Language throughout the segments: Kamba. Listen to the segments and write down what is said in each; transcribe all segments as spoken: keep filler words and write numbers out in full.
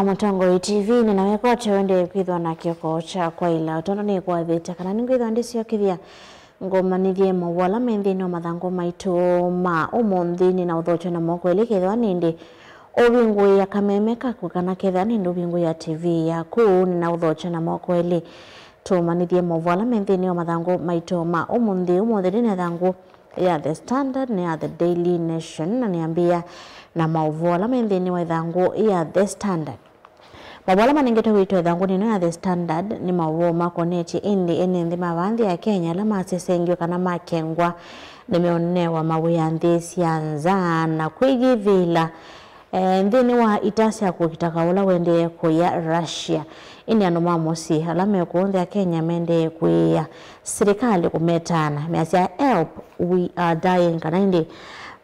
Mũtongoi T V nĩ na wĩkotyo wendee kwĩthwa na kĩko kya kwaĩla, tondũ nĩkwathĩte kana nĩngwĩthwa ndĩsyokethya ngũmanyĩthye maũvoo ala me nthĩnĩ wa mathangũ maitũ ma ũmũnthĩ. Nĩ na ũthokyo na moko elĩ kethĩwa nĩ ĩndĩ ũvingũĩa kameme kaku, kana kethĩwa nĩ ĩndĩ ũvingũĩa T V yaku, nĩ na ũthokyo na moko elĩ. Tũmanyĩthye maũvoo ala me nthĩnĩ wa mathangũ maitũ ma ũmũnthĩ. Ũmũnthĩ ndĩ na ĩthangũ ya The Standard, nĩ ya The Daily Nation, na nĩambĩĩa na maũvoo ala me nthĩnĩ wa ĩthangũ ya The Standard. Maũvoo ala manengetwe wĩtwa ĩthangũnĩ ĩno ya The Standard nĩ maũvoo makonetye ĩndĩ ene nthĩ ma vaa nthĩ ya Kenya ala masesengiwe kana makengwa nĩmeũnewa mawĩa nthĩ sya nza na kwĩyĩvĩla, eh, nthĩnĩ wa ita sya kũkita kaũ ũla ũendee kũya Russia. Ĩndĩ andũ ma mũsyĩ ala me kũũ nthĩ ya Kenya mendee kwĩĩa silikalĩ kũmetaana, measya, "Help, we are dying," kana ĩndĩ,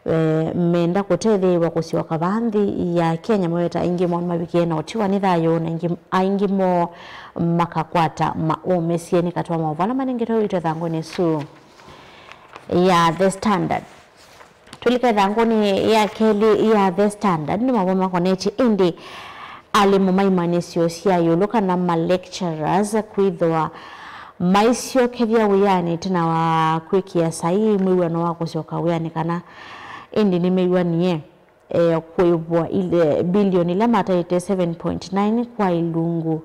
eh, menda kũtetheew'a kũsyoka vaa nthĩ ya Kenya. Maweta aingĩ moo nĩmavikie na ũtiwa nĩ thayũ, na aingĩ, aingĩ moo makakwata maũmĩsye. Nĩ katĩ wa maũvoo ala manengetwe wĩtwa ĩthangũnĩ ĩsu ya The Standard. Tũlika ĩthangũnĩ ya kelĩ ya The Standard, nĩ maũvoo makonetye ĩndĩ alimũ ma imanyĩsyo sya ĩũlũ kana ma lecturers kwĩthĩwa maisyokethya wĩanĩ ĩtina wa kwĩkĩa saii mwĩw'ano wa kũsyoka wĩanĩ, kana ĩndĩ nĩmew'anie, eh, kũĩvwa ile, bilioni ila mataĩte seven point nine kwa ilungu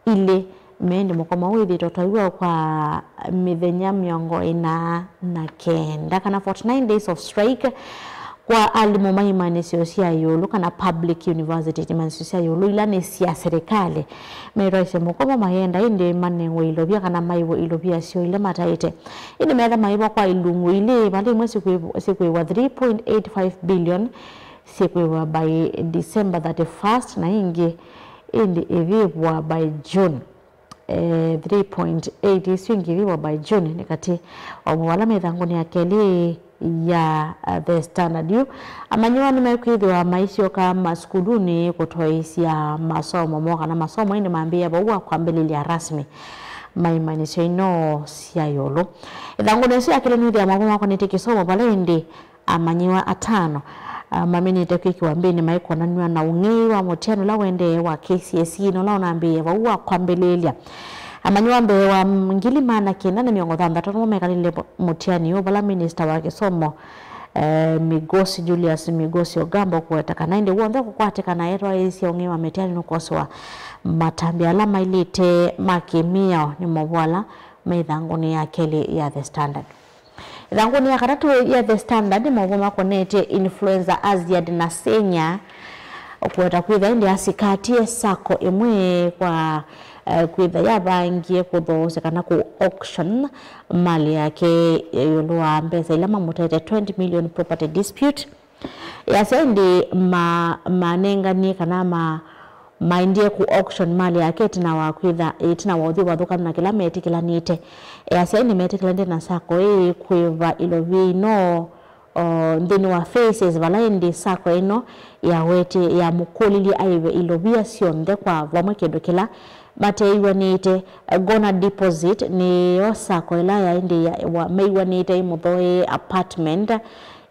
ilĩ. Mendi mũkomo ũũ wĩthĩĩtwe ũtwaiwa kwa mĩthenya mĩongo ĩna na kenda, kana forty-nine days of strike, kwa alimũ ma imanyĩsyo sya ĩũlũ, kana public university, imanyĩsyo sya ĩũlũ ila nĩ sya silikalĩ. Metwaisye mũkomo mayenda ĩndĩ manengwe ilovia kana maĩvwe ilovia syoo ila mataĩte. Ĩndĩ metha maĩvwa kwa ilungu ilĩ, vala imwe sikwĩvwa, sikwĩvwa three point eight five billion, sikwĩvwa by December thirty-first, na ingĩ ĩndĩ ĩvĩvwa by June. Eh, three point eight isu ingĩ ivĩvwa by June. Nĩ katĩ wa maũvoo ala me ĩthangũnĩ ya kelĩ ya, uh, The Standard. Yu amanyĩw'a nĩmekwĩthĩwa maisyoka masukulunĩ kũtwaĩĩsya masomo moo, kana masomo ĩndĩ mambĩĩa vau wa kwambĩlĩlya rasmi ma imanyĩsyo ino sya ĩũlũ. Ĩthangũnĩ ĩsu ya kelĩ nĩwĩthĩa maũvoo makonetye kĩsomo, vala ĩndĩ amanyĩw'a atano, ah, maminĩte kwĩkĩwa mbĩnĩ maikonanw'a na ũng'ei wa mũtiani ũla ũendee wa K C S E na ũla ũnambĩĩe vau wa kwambĩlĩĩlya. Amanyĩw'a mbee wa ngili maana kenda na mĩongo thanthatũ nĩmo mekalile mũtiani ũũ, vala minista wa kĩsomo, eh, Migosi, Julius Migosi Ogamba, kũweta kana ĩndĩ w'onthe ũkũkwatĩkana etwaĩĩsya ũng'ei wa mĩtiani nũkoswa matambya ala maĩlĩte ma kĩmĩao. Nĩ maũvoo ala me ĩthangũnĩ ya kelĩ ya The Standard. Ĩthangũnĩ ya katatũ ya The Standard, maũvoo makonetye influencer Aziad Nasenya kũweta kwĩthĩa ĩndĩ asikatie sacco ĩmwe kwa, eh, kwĩtha yavangie kũthoosya kana kũ auction mali yake ĩũlũ wa mbesa ila mamũtaĩte, twenty million property dispute. Easya ĩndĩ ma-, manenganie kana ma-, maendie kũ auction mali yake ĩtina wa kwĩtha, ĩtina wa ũthyũ vathũkanu na kĩla metĩkĩlanĩte. Easya ĩndĩ metĩkĩlanĩte na sacco ĩĩ kũĩva ilovia ino, o, nthĩnĩ wa phases, vala ĩndĩ sacco ĩno yawetie yamũkũlilye aĩve ilovia syonthe kwa vamwe, kĩndũ kĩla mateĩw'anĩte. Gona Deposit nĩyo sacco ĩla yaĩ ĩndĩ ya-, wa-, meiw'anĩte ĩmũthoee apartment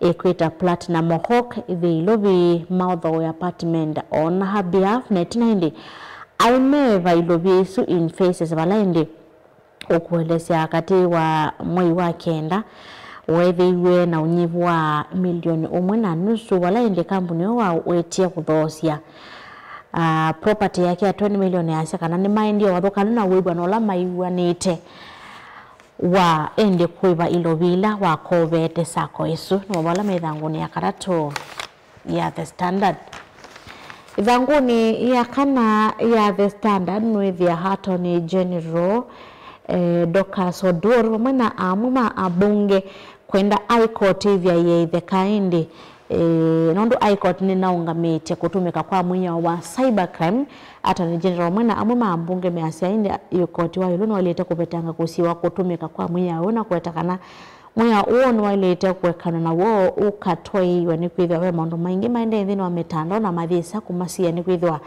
ĩkwĩta Platinum Hawk, ĩthĩ ilovi maũthoe apartment on her behalf, na ĩtina ĩndĩ aĩmeva ilovi isu in phases, vala ĩndĩ ũkũelesya katĩ wa mwei wa kenda weethĩiwe na ũnyivu wa milioni ũmwe na nusu, vala ĩndĩ kambuni ũũ wawetie kũthoosya, ah, property yake ya twenty million, yasya kana nĩmaendie ũvathũkanu na wĩw'ano ũla maiw'anĩte wa ĩndĩ kũĩva ilovi ila wakoveete sacco ĩsu. Nĩ maũvoo ala me ĩthangũnĩ ya katatũ ya The Standard. Ĩthangũnĩ ya kana ya The Standard, nũĩthĩa Attorney General, eh, Dorcas Oduor vamwe na amwe ma ambunge kwenda High Court ĩthya yĩitheka ĩndĩ, eh, nũndũ High Court nĩnaũngamĩtye kũtũmĩka kwa mwĩao wa cybercrime. Attorney General vamwe na amwe ma ambunge measya ĩndĩ ĩkoti wa ĩũlũ nĩwaĩlĩte kũvetanga kũsiĩwa kũtũmĩka kwa mwĩao ũũ na kũweta kana mwĩao ũũ nĩwaĩlĩte kũekanw'a naw'o ũkatwaĩĩw'a, nĩkwĩthĩwa ve maũndũ maingĩ maendee nthĩnĩ wa mĩtandao na mayĩsa kũmasiĩa, nĩkwĩthĩwa,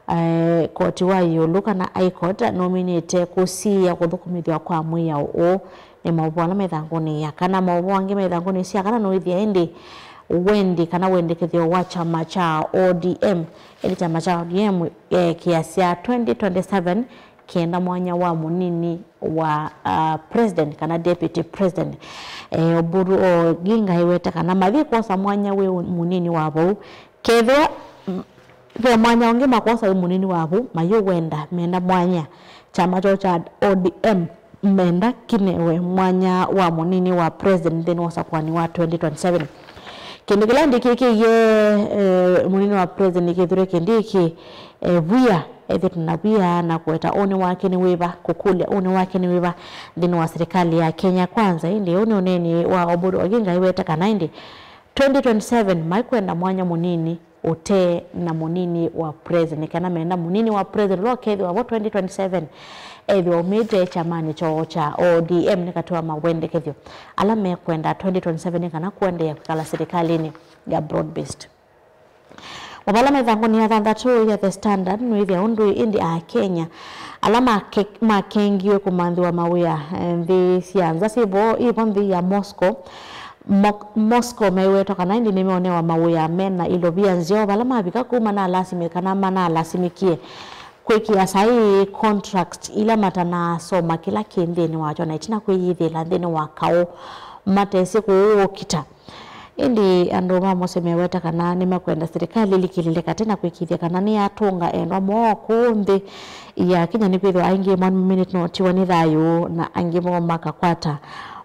eh, koti wa ĩũlũ kana High Court nũminĩte kũsiĩĩa kũthũkũmĩthw'a kwa mwĩao ũũ. Nĩ maũvoo ala me ĩthangũnĩ ya kana. Maũvoo angĩ me ĩthangũnĩ ĩsu ya kana nũĩthĩa ĩndĩ wendi kana wendekethyo wa kyama kya O D M. Ĩndĩ kyama kya O D M, eh, kĩasya twenty twenty-seven kĩenda mwanya wa mũnini wa, ah, president kana deputy president. Eh, Oburu Oginga aiweta kana mathi kwosa mwanya wĩ mũnini wa vau, kethĩwa, mm, ve mwanya ũngĩ makwosa wĩ mũnini wa vau, mayũwenda, menda mwanya. Kyama kyoo kya O D M menda kĩnewe mwanya wa mũnini wa president nthĩnĩ wa ũsakũani wa twenty twenty-seven. Kĩndũ kĩla ndĩkĩkĩie, eh, mũnini wa president kĩthũre kĩndĩkĩ, eh, vwia, ethĩtwe na vwia na kũweta ũnĩ wake nĩ wĩva, kũkũlya ũnĩ wake nĩ wĩva nthĩnĩ wa serikali ya Kenya Kwanza. Ĩndĩ ũũ nĩ ũneni wa Oburu Oginga aiweta kana ĩndĩ twenty twenty-seven maikwenda mwanya mũnini ũte na mũnini wa president, kana menda mũnini wa president ũla ũkethĩwa vo twenty twenty-seven ethĩwa umĩte kyamanĩ kyoo kya O D M nĩ katĩ wa mawendekethyo ala mekwenda twenty twenty-seven kana kũendeea kwĩkala serikalinĩ ya broad based. Maũvoo ala me ĩthangũnĩ ya thanthatũ ya The Standard nũĩthĩa ũndũ ĩndĩ Akenya ala make-, makengiwe kũmanthĩwa mawĩa, eh, nthĩ sya nza syĩ vo, ĩ vo nthĩ ya Moscow. Mo-, Moscow mewetwa kana ĩndĩ nĩmeonewa mawĩa mena ilovia nzeo vala mavika kũu manalasimĩ-, kana manalasimĩkie kwĩkĩa saii contract ila matanasoma kĩla kĩ nthĩnĩ wakyo na ĩtina kwĩyĩthĩla nthĩnĩ wa kaũ matesĩ kũũkita. Ĩndĩ andũ ma Moscow meweta kana nĩmakwenda silikalĩ ĩlikĩlĩle katĩ na kwĩkĩĩthya kana nĩyatũnga endwa moo kũũ nthĩ ya Kenya, nĩkwĩthĩwa aingĩ moo nĩmamĩnĩte na ũtiwa nĩ thayũ na angĩ moo makakwata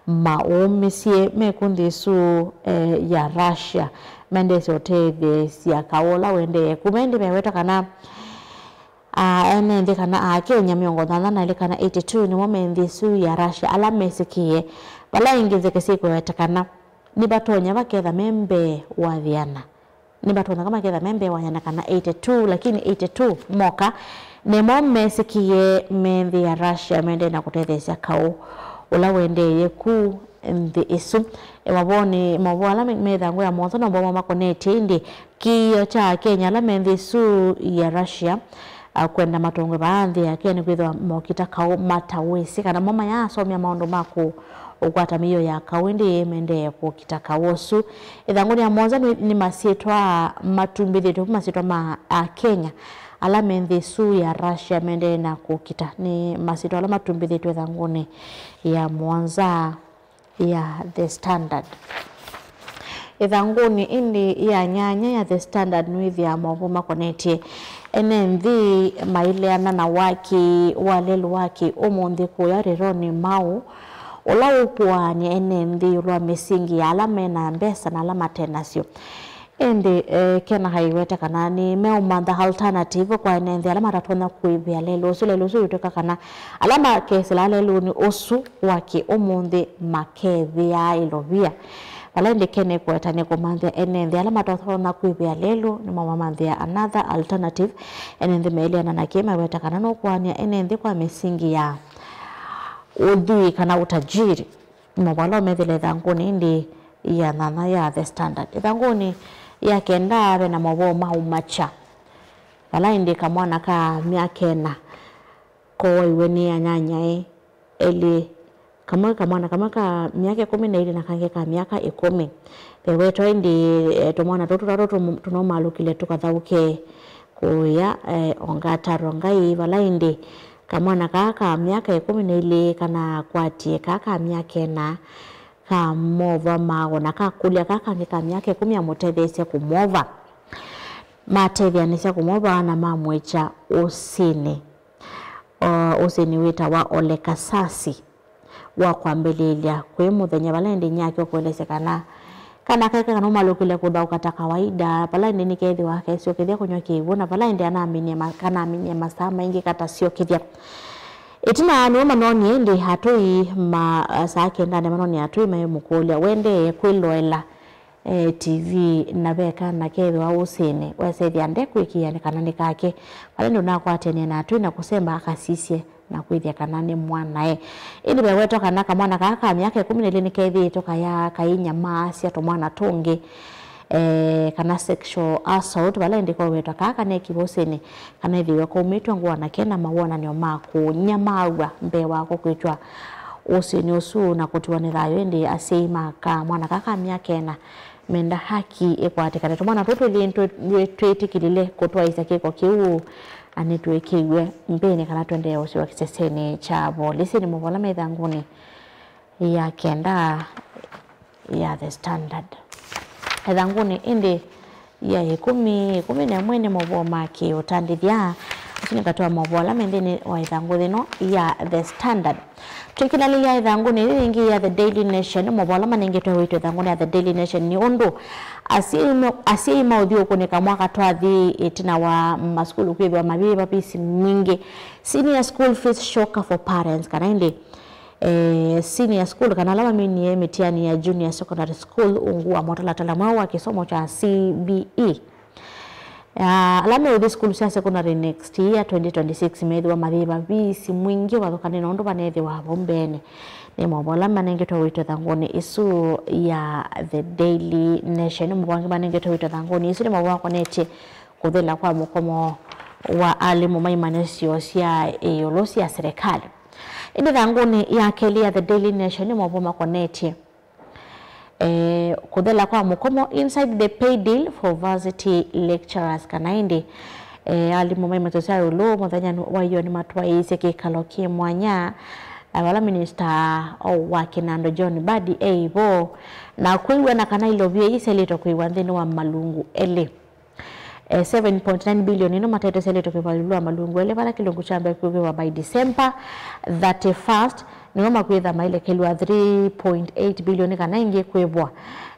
maũmĩsye me kũũ nthĩ ĩsu, eh, ya Russia, maendeesye ũtetheesya kaũ ũla ũendee kuma. Ĩndĩ meweta kana, ah, ene nthĩ kana Akenya mĩongo thanthatũ na elĩ kana eighty-two nĩmo me nthĩ ĩsu ya Russia ala mesĩkĩe, vala ĩngĩ nzeke syĩkũweta kana nĩvatonya vaketha me mbee wa yĩana. Nĩvatonya ka maketha me mbee wa yĩana kana eighty-two, lakini eighty-two moka nĩmo mesĩkĩe me nthĩ ya Russia, mendee na kũtetheesya kaũ ũla wendeeye ku nthĩ ĩsu. E, mavonĩ, maũvoo ala me, me ĩthangũ ya mũonza no mo makonetye, ĩndĩ kĩĩo kya Akenya ala me nthĩ ĩsu ya Russia, a, kwenda matongwe vaa nthĩ ya Kenya nĩkwĩthĩwa mokita kaũ matawĩsĩ kana mo mayaasomea maũndũ ma kũ-, ũkwata mĩio ya kaũ, ĩndĩ mendee kũkita kaũ ũsu. Ĩthangũnĩ ya mũonza nĩ, nĩ masyĩtwa matumbĩthĩtwe vu, masyĩtwa ma Akenya ala me nthĩ ĩsu ya Russia mendee na kũkita. Nĩ masyĩtwa ala matumbĩthĩtwe ĩthangũnĩ ya mũonza ya The Standard. Ĩthangũnĩ ĩndĩ ya nyanya ya The Standard nũĩthĩaa maũvoo makonetye ene nthĩ maileana na waki wa lelũ wa kĩ-ũmũnthĩ kũya Rĩronĩ Mau, ũla ũkũaany'a ene nthĩ ĩũlũ wa mĩsingi ya ala me na mbesa na ala mate nasyo. Ĩndĩ, eh, Kena aiweta kana nĩmeũmantha alternative kwa ene nthĩ ala matatonya kũĩvĩa lelũ ũsu. Lelũ ũsu wĩtw'ĩka kana ala makesĩla lelũnĩ ũsu wa kĩ-ũmũnthĩ makethĩaa ĩlovia. Vala ĩndĩ Kena ekũweta nĩkũmanthĩa ene nthĩ ala matatonya kũĩvĩa lelũ nĩmo mamanthĩa another alternative. Ene nthĩ meeleana na kĩĩ meweta kana nũkũany'a ene nthĩ kwa mĩsingi ya ũthwii kana utajiri. Maũvoo ala ũmethĩle ĩthangũnĩ ĩndĩ ya nyanya ya The Standard. Ĩthangũnĩ ya kenda ve na maũvoo ma ũmakya. Vala ĩndĩ kamwana ka myaka ĩna kowaiwe nĩ anyanyae elĩ, kamwe kamwana kamwe ka myaka ĩkũmi na ĩlĩ na kangĩ ka myaka ĩkũmi. Vewetwa ĩndĩ, eh, tũmwana tũtũ tũtatũ tũm-, tũnaumalũkile tũkathaũke kũya, eh, Ongata Rongai, vala ĩndĩ kamwana kaa ka myaka ĩkũmi na ĩlĩ kanakwatie kaa ka myaka ĩna kamova mago, na kakũlya kaa kangĩ ka myaka ĩkũmi amũtetheesya kũmova. Matetheanĩsya kũmova na mamũĩkya ũsĩnĩ. O, ũsĩnĩ wĩtawa Ole Kasasi wa kwambĩlĩĩlya kwĩ mũthenya, vala ĩndĩ inyake ũkũelesya kana kana keke kana ũmalũkĩle kũthaũka ta kawaida, vala ĩndĩ nĩkethĩwa kesyokethya kũnyw'a kĩw'ũ, na vala ĩndĩ anaminie ma-, kanaminie masaa maingĩ katasyokethya. Ĩtina nĩwe manonie ĩndĩ atũi ma, saa kendanĩ manonie atũi maimũkũlya, "Wendee kwĩloela, eh, T V na ve kana kethĩwa ũsĩnĩ?" Wesethĩa nde kwĩkĩĩa nĩ kana nĩ kake. Vala ĩndĩ ũnakwatanie na atũi na kũsemba akasisye na kwĩthĩa kana nĩ mwanae. Ĩndĩ vewetwa kana kamwana kaa ka myaka ĩkũmi na ĩlĩ nĩkethĩĩtwe kaya kainyamaasya tũmwana tũngĩ, eh, kana sexual assault, vala ĩndĩ kowetwa kaa kanekiwe ũsĩnĩ, kana ethĩwe kaumĩtw'e ngũa na kena mawonany'o ma kũnyamaaw'a mbee wa kũkwĩtw'a ũsĩnĩ ũsu na kũtiwa nĩ thayũ. Ĩndĩ asyai ma kamwana kaa ka myaka ĩna menda haki ĩkwatĩkane. Tũmwana tũtũ twĩlĩ twĩ-, twĩ-, twĩtĩkĩlile kũtwaĩsya kĩko kĩu, na nĩtwĩkĩiw'e mbĩnĩ kana tũendee ũseo kĩsesenĩ kya volisi. Nĩ maũvoo ala me ĩthangũnĩ ya kenda ya The Standard. Ĩthangũnĩ ĩndĩ ya ĩkũmi, ĩkũmi na ĩmwe nĩ maũvoo ma kĩũtandĩthya. Asu nĩ katĩ wa maũvoo ala me nthĩnĩ wa ĩthangũ yĩno ya The Standard. Tũikĩlanĩlya ĩthangũnĩ yĩĩ yĩngĩ ya The Daily Nation, maũvoo ala manengetwe wĩto ĩthangũnĩ ya The Daily Nation nĩ ũndũ asyai ma-, asyai maũthiũkũnĩka mwaka twathi ĩtina wa masukulu kwĩthĩwa mavĩvya visi mwingĩ. Senior school fees shocker for parents, kana ĩndĩ eh, senior school, kana ala maminie mĩtiani ya junior secondary school ungu wa mũtalatala mweũ wa kĩsomo kya C B E. Ah, ala meũthi sukulu sya secondary next year, twenty twenty-six, methĩwa mavĩvya visi mwingĩ ũvathũkany'e na ũndũ vaneethĩwa vau mbeenĩ. Nĩ maũvoo ala manengetwe wĩto ĩthangũnĩ ĩsu ya The Daily Nation. Maũvoo angĩ manengetwe wĩto ĩthangũnĩ ĩsu nĩ maũvoo akonetye kũthela kwa mũkomo wa alimũ ma imanyĩsyo sya ĩũlũ sya serikali. Ĩndĩ ĩthangũnĩ ya kelĩ ya The Daily Nation nĩ maũvoo makonetye, eh, kũthela kwa mũkomo inside the pay deal for varsity lecturers, kana ĩndĩ, eh, alimũ ma imanyĩsyo sya ĩũlũ mũthenya wa ĩyoo nĩmatwaĩĩsye kĩkalo kĩ mwanya, eh, vala minista wa kĩnandũ John Mbadi e vo, na kwĩw'ana kana ilovia ii syaĩlĩtwe kũĩwa nthĩnĩ wa malungu elĩ. Eh, seven point nine billion ĩno matetwe syaĩlĩtwe kũĩva ĩũlũ wa malungu elĩ, vala kĩlungu kya mbee kĩũĩwa by December thirty-first, nĩmo makwĩtha mailekelw'a three point eight billion kana ĩngĩ kũĩvwa,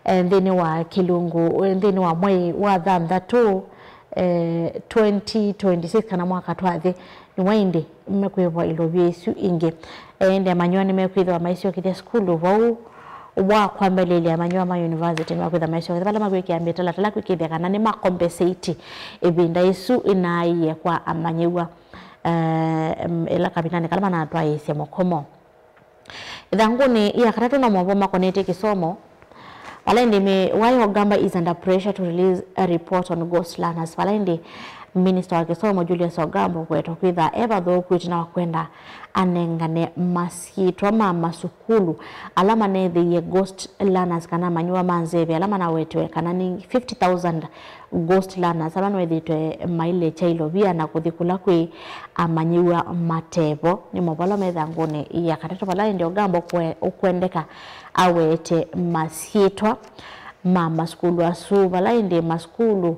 eh, nthĩnĩ wa kĩlungu, eh, nthĩnĩ wa mwei wa thanthatũ, eh, twenty twenty-six, kana mwaka twathi. Nĩw'a ĩndĩ mekwĩvwa ilovia isu ingĩ. Ĩndĩ amanyĩw'a nĩmekwĩthĩwa maisyokethya sukulu vau wa kwambĩlĩlya amanyĩw'a ma university nĩmekwĩthwa maisyokethya vala makwĩkĩa mĩtalatala kwĩkĩĩthya kana nĩma compensate ĩvinda ĩsu ĩnaaie kwa amanyĩw'a, eh, em, ĩla kavindanĩ kala manatwaĩĩsye mũkomo. Ĩthangũnĩ ya katatũ no maũvoo makonetye kĩsomo. Vala ĩndĩ mi-, why Ogamba is under pressure to release a report on ghost learners. Vala ĩndĩ minista wa kĩsomo Julius Ogamba ũkwetwa kwĩtha e vathũku ĩtina wa kwenda anengane masyĩtwa ma masukulu ala manethĩie ghost learners kana amanyĩw'a ma nzeve ala manawetwe kana nĩ fifty thousand ghost learners ala methĩĩtwe mailekya ilovia na kũthi kũla kwĩ amanyĩw'a matevo. Nĩ maũvoo ala me ĩthangũnĩ ya katatũ, vala ĩndĩ Ogamba ũkwe-, ũkwendeka awete masyĩtwa ma masukulu asu, vala ĩndĩ masukulu,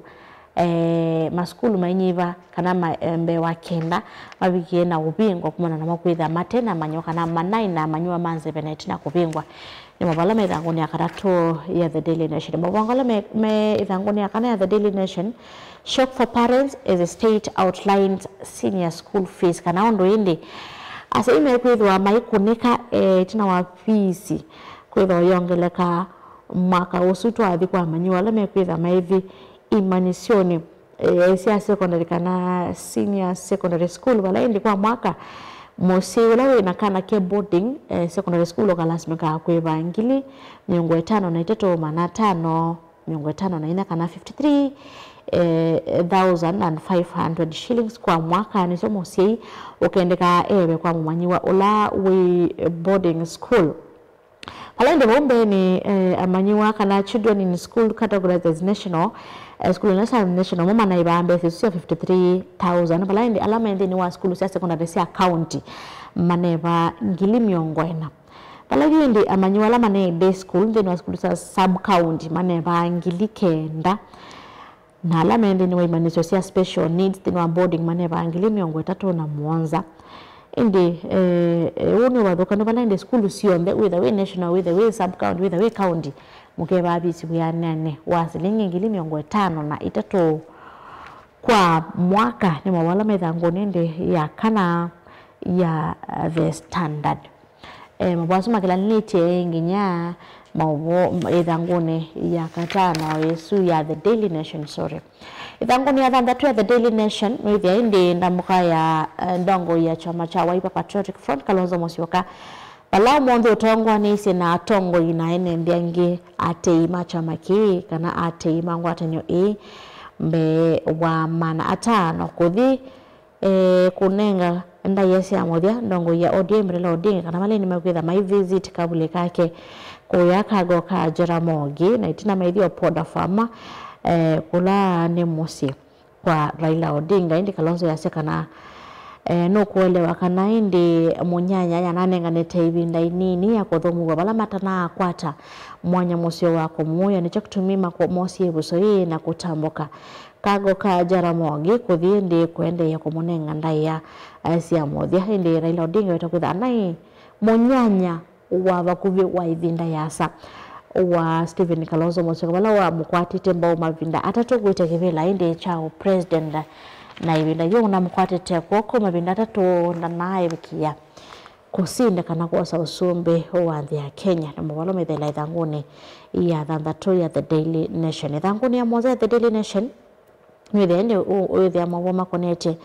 eh, masukulu mainyiva kana ma-, eh, mbee wa kenda mavikie na ũvingwa kumana namo kwĩtha mate na amanyĩw'a kana manaĩ na amanyĩw'a ma nzeve na ĩtina kũvingwa. Nĩ maũvoo ala me ĩthangũnĩ ya katatũ ya The Daily Nation. Maũvoo angĩ ala me, me ĩthangũnĩ ya kana ya The Daily Nation, shock for parents as the state outlines senior school fees, kana ũndũ ĩndĩ asyai mekwĩthĩwa maikũnĩka, eh, ĩtina wa fees kwĩthĩwa yongeleka mwaka ũsu twathi kwa amanyĩw'a ala mekwĩtha maithi imanyĩsyonĩ, eh, sya secondary kana senior secondary school, vala ĩndĩ kwa mwaka mũsyai ũla wĩ na kana ke boarding, eh, secondary school ũkalasimĩka kũĩva ngili mĩongo ĩtano na itatũ maana atano mĩongo ĩtano na inya kana fifty-three, eh, thousand and five hundred shillings kwa mwaka, nĩsyo mũsyai ũkendeka ewe kwa mũmanyĩw'a ũla wĩ boarding school. Vala ĩndĩ vau mbeenĩ, eh, amanyĩw'a kana children in school categorized as national, eh, school ila sya national, mo manaĩvaa mbesa isu sya fifty-three thousand, vala ĩndĩ ala me nthĩnĩ wa sukulu sya secondary sya county manevaa ngili mĩongo ĩna. Vala yu ĩndĩ amanyĩw'a ala manaĩ day school nthĩnĩ wa sukulu sya sub county manevaa ngili kenda. Na ala me nthĩnĩ wa imanyĩsyo sya special needs nthĩnĩ wa boarding manevaa ngili mĩongo ĩtatũ na mũonza. Ĩndĩ, eh, eh, ũũ nĩ ũvathũkany'o vala ĩndĩ sukulu syonthe, wĩtha wĩ national, wĩtha wĩ sub county, wĩtha wĩ county, mũkevaa visi wĩanĩanĩ wa silingi ngili mĩongo ĩtano na itatũ kwa mwaka. Nĩ maũvoo ala me ĩthangũnĩ ĩndĩ ya kana ya, uh, The Standard. Eh, maũvoo asu makĩlanĩtye nginya maũvoo ĩthangũnĩ ya katano ĩsu ya The Daily Nation, sorry. Ĩthangũnĩ ya thanthatũ ya The Daily Nation, nũĩthĩa ĩndĩ ndamũka ya, eh, ndongoi ya kyama kya Wiper Patriotic Front, Kalonzo Musyoka, vala ũmũnthĩ ũtongoanĩisye na atongoi na ene nthĩ angĩ atei ma kyama kĩĩ, kana atei ma ngwatanĩo ĩĩ, mbee wa maana atano kũthi eh, kũnenga ndaĩa sya mũthya ndongoi ya O D M Raila Odinga kana vala ĩndĩ mekwĩtha mai visit kavulĩ kake kũya kago ka Jaramogi, na ĩtina maithi o Poda Farm, eh, kũla nĩ mũsyĩ kwa Raila Odinga. Ĩndĩ Kalonzo yasya kana, eh, nũkũelewa kana ĩndĩ mũnyanya yananenganĩte ĩvinda ĩnini ya kũthũmũw'a vala matanaakwata mwanya mũseo wa kũmũũya, nĩkyo kĩtumi makũ-, moosie ĩvuso yĩĩ na kũtambũka kago ka Jaramogi kũthi ĩndĩ kũendeea kũmũnenga ndaĩa, eh, sya mũthya. Ĩndĩ Raila Odinga weta kwĩtha anaĩ mũnyanya wa vakuvĩ wa ĩvinda yasa wa Stephen Kalonzo Musyoka, vala wamũkwatĩte mbau mavinda atatũ kwĩtya kĩvĩla ĩndĩ kya ũpresident, na ĩvinda yĩu namũkwatĩte kw'oko mavinda atatũ ndanaaĩvikĩa kũsinda kana kwosa ũsumbĩ wa nthĩ ya Kenya. Na maũvoo methela ĩthangũnĩ ya thanthatũ ya The Daily Nation. Ĩthangũnĩ ya mũonza ya The Daily Nation, Wĩthĩa ĩndĩ ũ-, wĩthĩa maũvoo makonetye,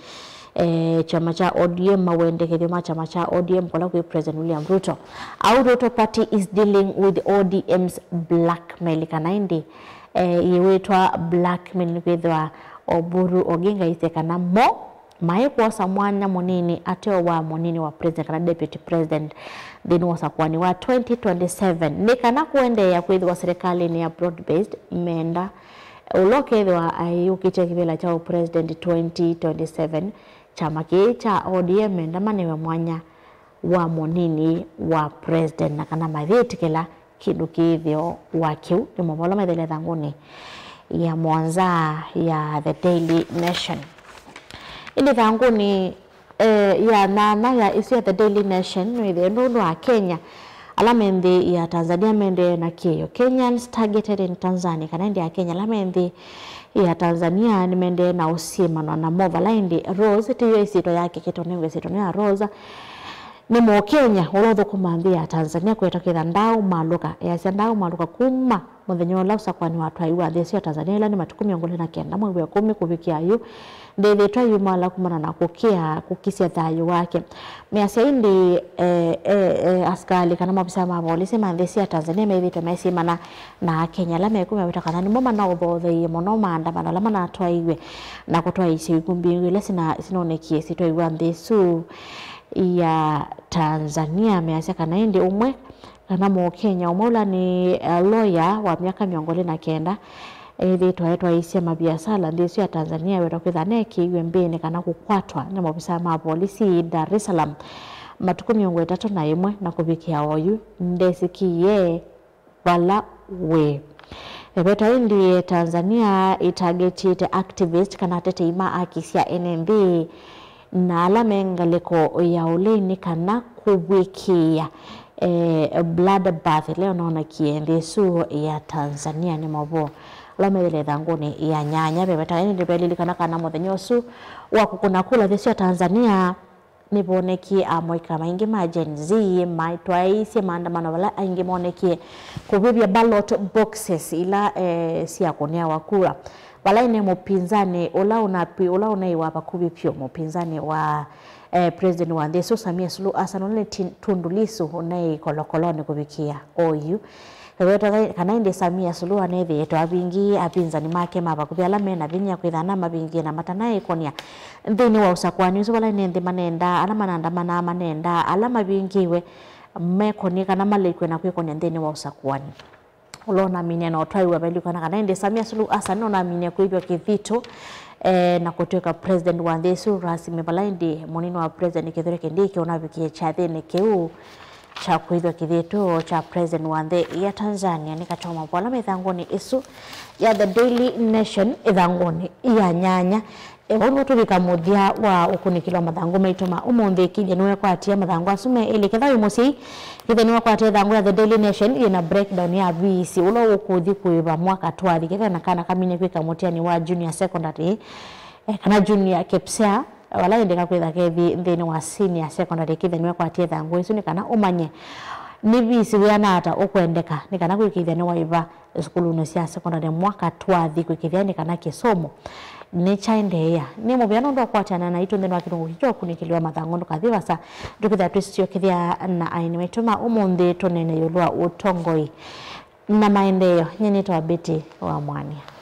eh, kyama kya O D M, mawendekethyo ma kyama kya O D M kũla kwĩ President William Ruto. Au Ruto party is dealing with O D M's blackmail, kana ĩndĩ, eh, yĩwĩtwa blackmail nĩkwĩthĩwa Oburu Oginga aisye kana mo maĩ kwosa mwanya mũnini ateo wa mũnini wa president kana deputy president nthĩnĩ wa ũsakũani wa twenty twenty-seven nĩ kana kũendeea kwĩthĩwa serikalĩnĩ ya broad based menda. Ũla ũkethĩwa ayĩũkĩtya kĩvĩla kya ũpresident twenty twenty-seven, kyama kĩĩ kya O D M menda manewe mwanya wa mũnini wa president na kana mayĩtĩkĩla kĩndũ kĩthĩo wa kĩu. Nĩ maũvoo ala methele ĩthangũnĩ ya mũonza ya The Daily Nation. Ĩndĩ ĩthangũnĩ eh, ya nyanya ya ĩsu ya The Daily Nation, no ĩthĩe nũndũ wa Kenya, ala me nthĩ ya Tanzania mendee na kĩĩo. Kenyans targeted in Tanzania, kana ĩndĩ Akenya ala me nthĩ ya Tanzania nĩmendee na ũsyĩmanwa namo, vala ĩndĩ Rose, tĩyo ĩsyĩtwa yake, kĩtonengwe ĩsyĩtwa nĩ ya Rose, nĩ Mũkenya ũla ũthũkũmaa nthĩ ya Tanzania, kweta kwĩtha ndaaũmalũka, easya ndaaũmalũka kuma mũthenya ũla ũsakũani watwaiwe nthĩ ĩsu ya Tanzania, ĩla nĩ matukũ mĩongo ĩlĩ na kenda mwei wa ĩkũmi kũvikĩa yu, ndĩthĩtwe ayumala kumana na kũkĩa, kũkisya thayũ wake. Measya ĩndĩ, eh, eh, eh, asikalĩ kana maovisaa ma volisi ma nthĩ ĩsu ya Tanzania methĩĩtwe mesyĩmana na Akenya ala meku meweta kana nĩmo manaũthootheie mũno maandamano ala manatwaiwe na kũtwaĩĩsya ikumbi ila sina-, sinonekie sitwaiwa nthĩ ĩsu ya Tanzania. Measya kana ĩndĩ ũmwe kana Mũkenya ũmwe ũla nĩ, eh, lawyer wa myaka mĩongo ĩlĩ na kenda, ethĩĩtwe etwaĩĩsya maviasala nthĩ ĩsu ya Tanzania, ewetwa kwĩtha anekĩiwe mbĩnĩ kana kũkwatwa nĩ maovisaa ma volisi Dar es Salaam matukũ mĩongo ĩtatũ na ĩmwe na kũvikĩa oyu ndesĩkĩie vala wĩ. Ewetwa ĩndĩ Tanzania ĩtargetĩte activist kana atetei ma aki sya ene nthĩ na ala me ngalĩko ya ũlĩnĩ kana kũvw'ĩkĩĩa, eh, bloodbath ĩla ĩnaonekie nthĩ ĩsu ya Tanzania. Nĩ maũvoo ala methele ĩthangũnĩ ya nyanya. Veveta ĩndĩ nĩvelilikana kana mũthenya ũsu wa kũkũna kula nthĩ ĩsu ya Tanzania nĩvonekie amũika maingĩ ma Gen Z maitwaĩĩsye maandamano vala aingĩ monekie kũvĩvya ballot boxes ila, eh, syakũnĩawa kura. Vala ĩndĩ mũpinzani ũla ũnapi-, ũla ũnaiwa vakuvĩ vyũ, mũpinzani wa, eh, president wa nthĩ ĩsu, Samia Suluhu Hassan, ũla nĩ Tin-, Tundu Lissu, ũnaĩ kolokolonĩ kũvikĩa oyu. Ewetwa kana ĩndĩ Samia Suluhu anethĩĩtwe avingie apinzani make ma vakuvĩ ala mena vinya kwĩtha anamavingie na matanaĩkonia nthĩnĩ wa ũsakũani ũsu, vala ene nthĩ manendaa, ala manandamanaa manendaa, ala mavingĩwe mekonie kana malĩkw'e na kwĩkonia nthĩnĩ wa ũsakũani. Ũla ũnaminie na ũtwaiwa velilikana kana ĩndĩ Samia Suluhu Hassan ũnaminie kũĩvw'a kĩthitũ, eh, na kũtw'ĩka president wa nthĩ ĩsu rasmi, vala ĩndĩ mũnini wa president Kithure Kindiki ũnavikie kyathĩnĩ kĩu kya kũĩvw'a kĩthitũ kya president wa nthĩ ya Tanzania. Nĩ katĩ wa maũvoo ala me ĩthangũnĩ ĩsu ya The Daily Nation ĩthangũnĩ ya nyanya. E, vau nĩvo tũvika mũthya wa ũkunĩkĩli wa mathangũ maitũ ma ũmũnthĩ. Kĩthya nĩwekwatie mathangũ asu me elĩ, ketha wĩ mũsyai, kĩthya nĩwekwatie ĩthangũ ya The Daily Nation yĩna breakdown ya visi ũla ũkũthi kũĩva mwaka twathi, ketha na kana kaminie kwĩka mũtiani wa junior secondary, eh, kana junior KPSEA, vala ĩndĩ kakwĩtha kethi nthĩnĩ wa senior secondary. Kĩthya nĩwekwatie ĩthangũ ĩsu nĩ kana ũmanye nĩ visi wĩana ata ũkwendeka nĩ kana kwĩkĩĩthya nĩwaĩva sukulunĩ sya sekondalĩ mwaka twathi kwĩkĩthya nĩ kana kĩsomo nĩkyaendeea. Nĩ mũvea nũndũ wa kũkwatana naitũ nthĩnĩ wa kĩlungu kĩkĩ kya ũkunĩkĩli wa mathangũ. Ndũkathi vasa, tũkĩthĩa twĩsyokethya na aini maitũ ma ũmũnthĩ tũneene ĩũlũ wa ũtongoi na maendeeo. Nyie nĩtawa Betty wa Mwania.